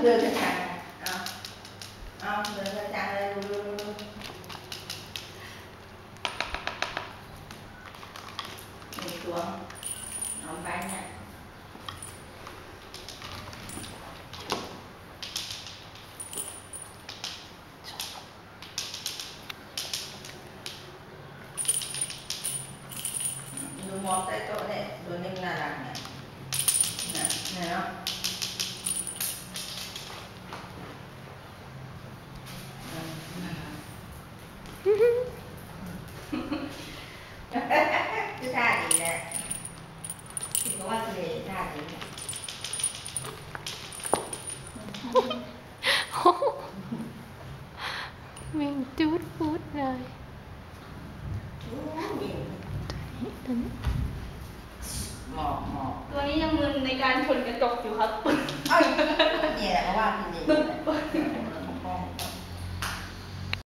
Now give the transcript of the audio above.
ເດີນທາງ ເອົາ ເອົາ ເດີນທາງເລີຍ ເລັວໆ ນີ້ຕົວ ເອົາໄປນະ. ດູໝອກໃສ່ໂຕະເດ້ ໂຕນີ້ມັນໜ້າລັກນະ ນະ ນະເນາະ ອືມ ຄືທ່າດີແຫຼະ ຄືວ່າຊິເລ ທ່າດີແຫຼະ. ແມ່ງຈູດປູດເລີຍ ໂອ້ຍ ຕົວນີ້ ໝອກ ໝອກ ຕົວນີ້ຍັງມຶນໃນການຊົນກະຈົກຢູ່ຄັບ ເອີ ນີ້ແຫຼະ